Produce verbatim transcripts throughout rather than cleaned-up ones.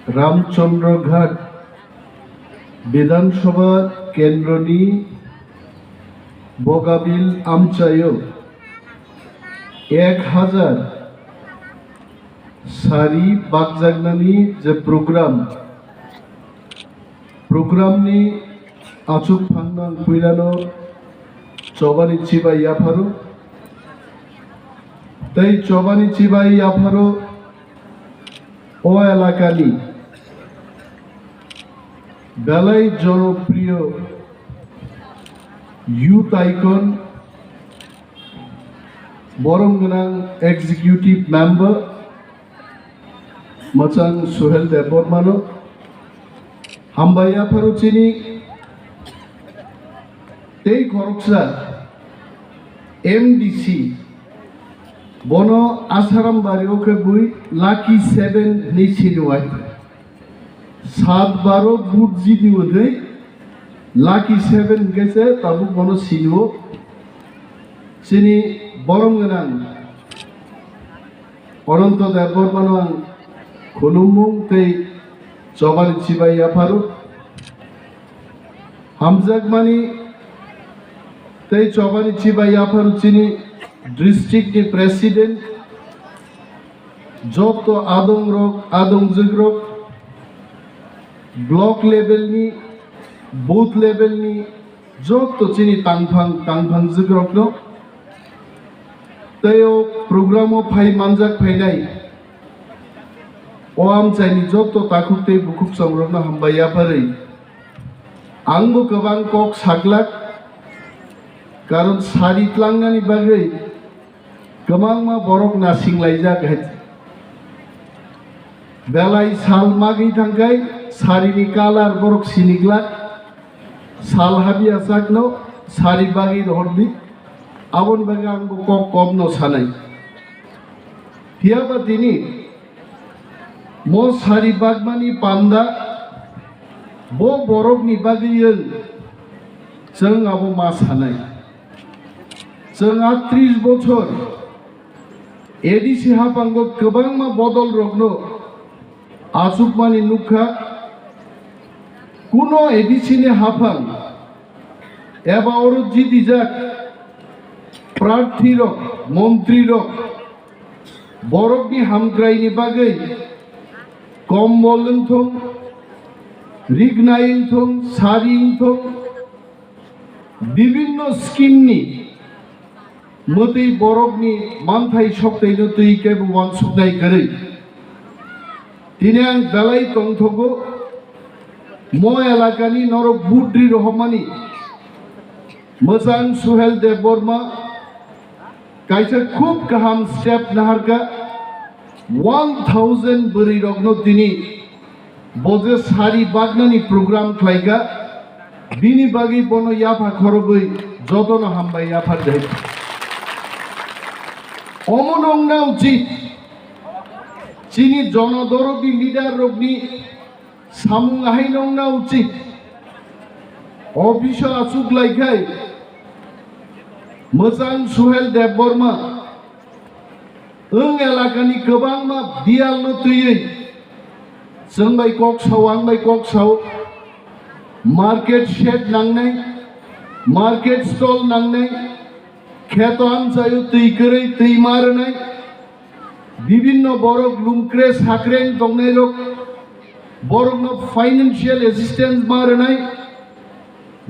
Ramchandra Ghat Bidhan Sabha Kendroni Bogabil amchaio ek hajar sari bakjaknani je program, program ni achuk phangno ang puilano chobani chibai yapharo. Tei chobani chibai yapharo o elakani belai jonopriyo youth icon, borom gwnang executive member, Mwchang Suhel Debbarmano hambai yapharo chini tei khoroksa M D C, bono Asaram bari o khe bui Lucky Seven hinwi siniwai. Sat baro vote jidi wngwi Lucky Seven hwnkhe se tabuk bono sinio. Chini borom gwnang Ananto Debbarmano ang khulumung tei chobani chibai yapharo. Hamjakmani tei chobani chibai yapharo chini district ni president, joto adongrok, adongjukrok, block level ni, booth level ni, joto chini tangphang, tangphang jukrokno tei o program o phai manjak phainai o amchaini joto takhuk tei bukhuk chongrokno hambai yapharwi. Angbo kwbang kok saklak, karon sari tlangnani bagwi kwbangma borok nasinglaijak hai. Belai sal magwi thangkhai sarini kalar borok siniglak, sal habya sakno sari bagwi rohordi, aboni bagwi angbo kok komno sanai. Phiyaba tini mo sari bagmani panda bo borokni bagwi wng, chwng abo ma sanai. Chwng atris bochor A D C haphango kwbangma bodolrokno achukmani nukha. Kuno A D C ni haphang eba oro jidijak prarthirok, montrirok borokni hamkraini bagwi kombol wngthung, rignai wngthung, sari wngthung, bibinno scheme ni mwtwi borokni manthai soktaino twi kebo uansuknai kwrwi. Tini ang belai tongthogo, mo elakani norok budri rohormani Mwchang Suhel Debbarma kaisa khub kaham step naharkha, one thousand bwrwi rokno tini bo je sari bagnani program khlaikha, bini bagwi bono yapha khorogwi jotono hambai yapharjai. Omo nongna uchit, chini jonodorodi leader rokni samung ahai nongna uchit. Office o achuk laikhai Mwchang Suhel Debbarma wng elakani kwbangma biyalno twiwi chwng bai kok sao, ang bai kok sao, market shed nangnai, market stall nangnai, kheto amchaio twi kwrwi twi ma rwnai, bibinno borok lungkre sakreng tongnairok, borokno financial assistance ma rwnai,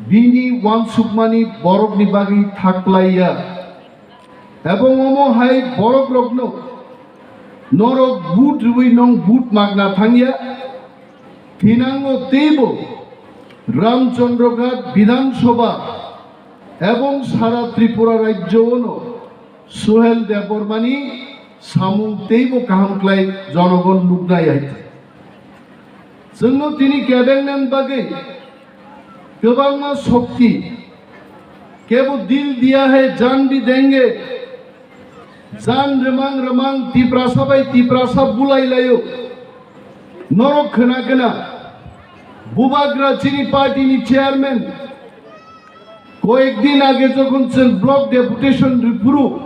bini uansukmani borokni bagwi thaklaiya. Ebong omo hai borokrokno norok vote rwui nong vote magna thangya, thinango teibo Ramchandra Ghat Bidhan Sabha ebong sara Tripura rajyo ono Suhel Debbarmani samung teibo kaham khlai jonogon nuknai hai. Chwngno tini kebengnani bagwi kwbangma shokti, kebo dil diya hai jaan bhi denge, jaan rwmang rwmang Tiprasa bai Tiprasa bulai laio. Norok khna khna Bubagra chini party ni chairman koyek din age jokhon chwng block deputation rwphuru,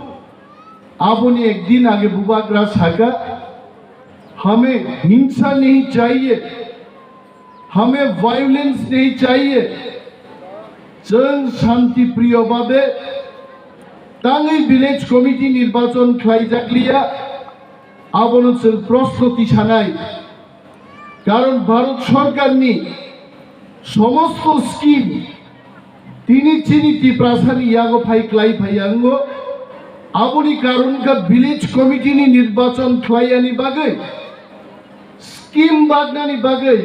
aboni ek din age Bubagra saka, हमें हिंसा नहीं चाहिए, हमें वायलेंस नहीं चाहिए। Chwng shanti priyo babe tangwi village committee nirbachon khlaijakliya, abono chwng proshno tisanai. Karon Bharat Sorkarni somosto scheme tini chini Tiprasani yago phai klai phai yango. Aboni karon kha village committee ni nirbachon khlaiyani bagwi, scheme bagnani bagwi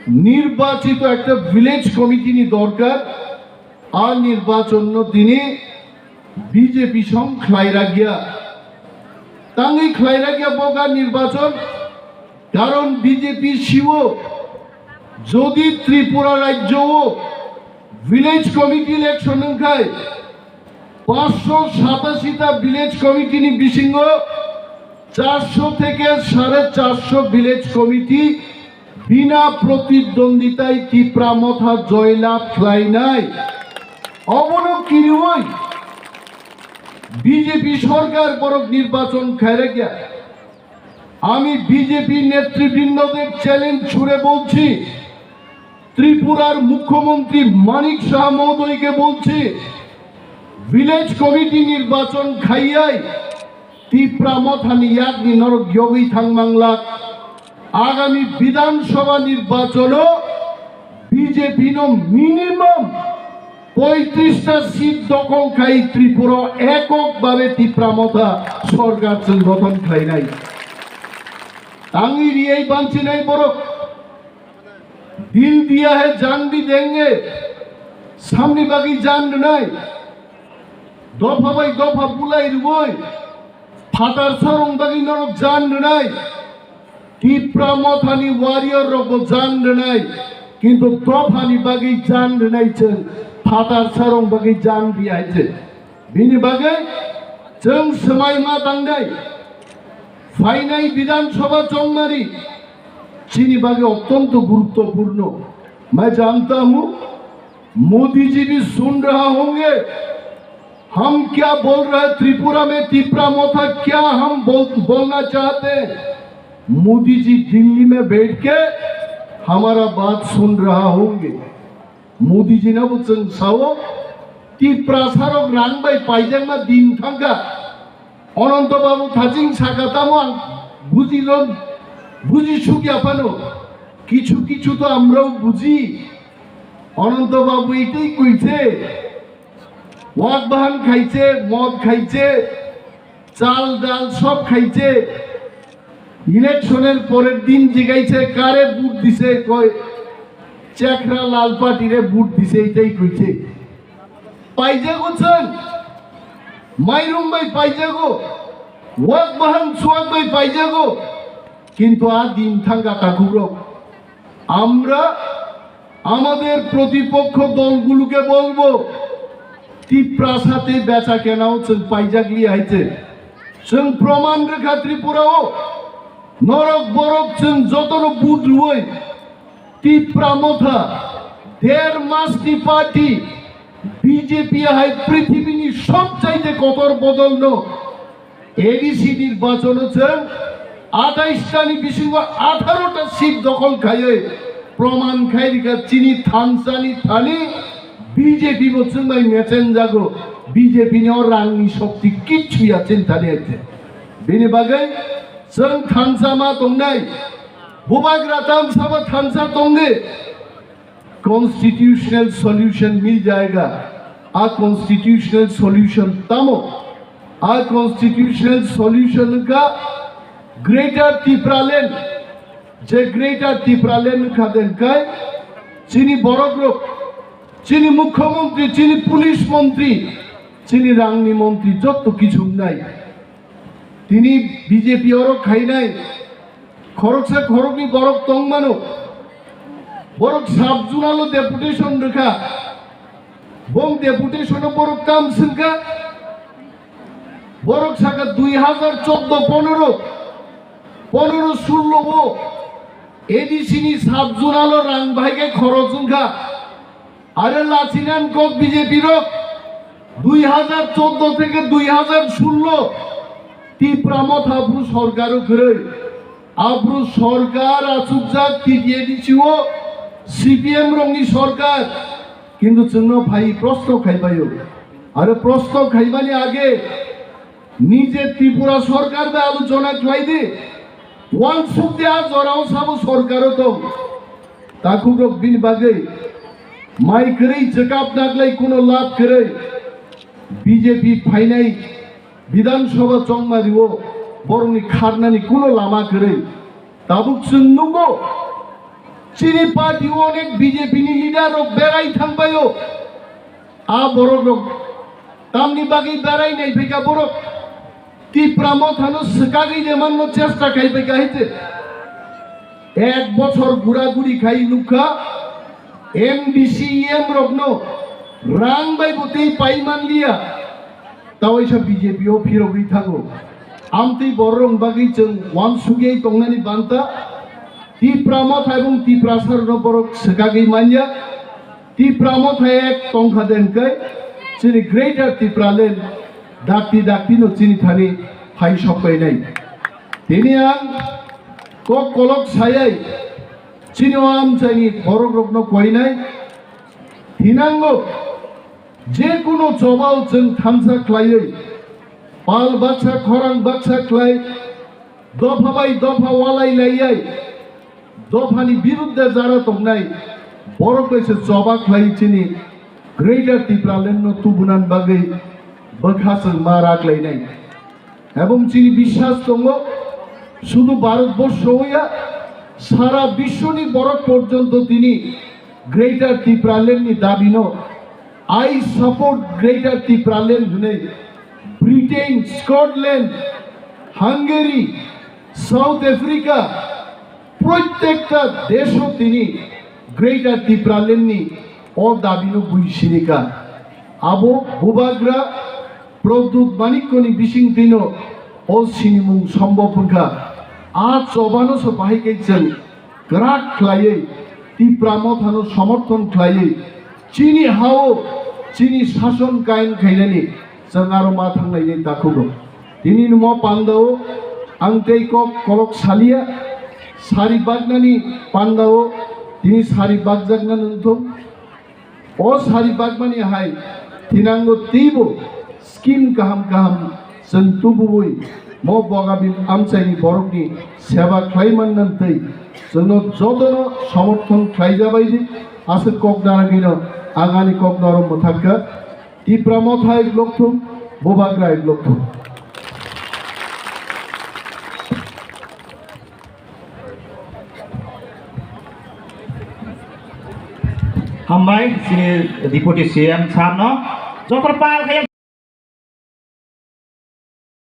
nirbachito ekta village committee ni dorkar. A nirbachon no tini B J P song khlai rakya. Tangwi khlai rakya boga nirbachon. Karon B J P siwo, jodi Tripura rajyo o village committee election wngkhai, paanch sho satashi ta village committee ni bisingo char sho theke sare char sho village committee bina protidwonditai Tipra Motha joylab khlainai. Obono kiriwi B J P sorkar borok nirbachon khairakya. আমি বিজেপি নেতৃবৃন্দদের চ্যালেঞ্জ ছুড়ে বলছি, ত্রিপুরার মুখ্যমন্ত্রী মানিক সাহা মহোদয়কে বলছি, village committee নির্বাচন খাইয়াই তিপ্রা মথানি ইয়াগনি নরক যোগী থাংমাংলাক। আগামী বিধানসভা নির্বাচনও বিজেপি নো মিনিমাম পঁয়ত্রিশটা সিট দখল খাই ত্রিপুরা এককভাবে তিপ্রা মথা সরকার চুল গঠন খাই নাই। তাঙ্গি রিয়াই বাঞ্চি নাই বড়। দিল দিয়া হে জান ভি দেঙ্গে। সামনি বাকি জান নাই। দফা বাই দফা বুলাই রুবই। ফাটার সারং বাকি নরক জান নাই। Tipra mothani warrior rokbo jan rwnai, kintu dophani bagwi jan rwnai chwng phatar sarong bagwi jan riya hai chwng. Bini bagwi chwng swmai ma tangnai. Phainai Bidhan Sabha chongmani chini bagwi ottonto guruttopurno. Main janta hu, Modi ji bhi sun raha honge. हम क्या बोल रहे हैं, त्रिपुरा में तिप्रा मोथा क्या हम बोल, बोलना चाहते हैं? मोदी जी दिल्ली में बैठ के हमारा बात सुन रहा होंगे। Modi ji nabo chwng sao, Tiprasa rok rang bai paijakma din thangkha. Ananto Babu thaching saka tamo ang buji lon, buji sukya phano. Kichu kichu to amrao buji. Ananto Babu itei kuise. Wak bahan খাইছে, মদ খাইছে, চাল ডাল সব খাইছে। ইলেকশনের পরের দিন জিগাইছে কারে ভোট দিছে, কয় চেখরা লাল পার্টিরে ভোট দিছে, এটাই কইছে। পাইজাগো চল, মাইরুম ভাই পাইজাগো, ওয়াক বাহান সুয়াক ভাই পাইজাগো, কিন্তু আ দিন থাঙ্গা কাকুরক। আমরা আমাদের প্রতিপক্ষ দলগুলোকে বলবো, তিপ্রাসাতে বেচা কেনাও চল পাইজাগলি আইছে। চল প্রমাণ রেখা ত্রিপুরাও নরক বরক চল যতন বুট রুই তিপ্রা মথা দেড় মাস টি পার্টি বিজেপি হাই পৃথিবীনি সবচাইতে কটর বদল নো। এডিসি নির্বাচন হচ্ছে আঠাইশটা নি বিসিঙ্গ আঠারোটা সিট দখল খাইয়ে প্রমাণ খাই রিখা চিনি থানসানি থানি বিজেপি বছর নাই মেচেন যাগো। বিজেপি নিয়ে রাংনি শক্তি কিচ্ছু আছে থানি আছে। বিনি বাগে চং থানসা মা তংনাই বুবাগ্রা তাম সাবা থানসা তংনে। Constitutional solution मिल जाएगा। A constitutional solution tamo? A constitutional solution ka Greater Tipraland, je Greater Tipraland ka den kai chini borok rok, chini mukhyamantri, chini police mantri, chini rangni mantri jotto kichu nai. Tini B J P oro khainai khoroksa khorokni borok tongmano, borok sub zonal o deputation rwkha, bong deputation o borok kam swngkha, borok saka dui hazar choddo ponoro, ponoro sullo o A D C ni sub zonal o rang bahai khe khorok wngkha. Are lachinan kok B J P rok dui hazar choddo theke dui hazar sullo Tipra Motha bu sorkar o kwrwi. Abru sorkar achukjak T T A D C o C P M rokni sorkar, kintu chwngno phai prosto khaibaio. Aro prosto khaibani age nije Tripura sorkar bai alochona khlai di. Wansuk de a jorao sabo sorkaro tong. Takhukrok bini bagwi mai kwrwi chwkap naglai kuno lab kwrwi. B J P phainai Bidhan Sabha chongmario borokni kharnani kuno lama kwrwi. Tabuk chwng nungo chini party o onek B J P ni leader rok berai thangbaio. A borok rok tamni bagwi berai nai phika borok Tipra Mothano swkagwi demanno chesta khai phika hite. Ek bochor gura guri khai nukha M D C E M rokno rang bai bo tei pai manliya. Tawaisa B J P o phirogwi thango. Amtwi bororok bagwi chwng wansugwi tongnani banta. Tipra Motha ebong Tiprasarokno borok swkagwi manya. Tipra Motha ek tongkha de hwnkhe chini Greater Tipraland dakti dakti no chini thani phai sok painai. Tini ang kok kolok sayai chini o amchaini borok rokno koinai. Thinango je kuno chobao chwng thansa khlaiwi pal baksa khorang baksa khlai dopha bai dopha walai laiyai dophani birudde jara tongnai borok bai se choba khlai chini Greater Tipraland no tubunan bagwi bwkha chwng ma raklainai. Ebong chini biswas tongo, sudu Bharat borsho ya, sara bishwoni borok porjonto tini Greater Tipraland ni dabino "I support Greater Tipraland" hwnwi Britain, Scotland, Hungary, South Africa, proitekta desho tini Greater Tipraland ni o dabino bui sinika. Abo bubagra Pradyut Manikko ni bisingtwino o sinimung sombhob wngkha. A chobano se bahai khe chwng kwrak khlaiwi Tipra Mothano somorthon khlaiwi chini hao chini sason kaim khainani chwng aro ma thangnaini takhugo. Tini nimo pandao ang tei kok kolok saliya, sari baknani pandao tini sari bakjakna nungthung. O sari bakmani hai thinango teibo scheme kaham kaham chwng tubuwi mo Bogabil amchaini borokni seba khlai manna tei chwngno jotono somorthon khlai jabai di. Aswk kok naragwino ang ani kok norok mwthangkha. Tipra Motha ek lokthung, Bubagra ek lokthung. Hambai, chini Deputy C M sir no. Jotor pal khe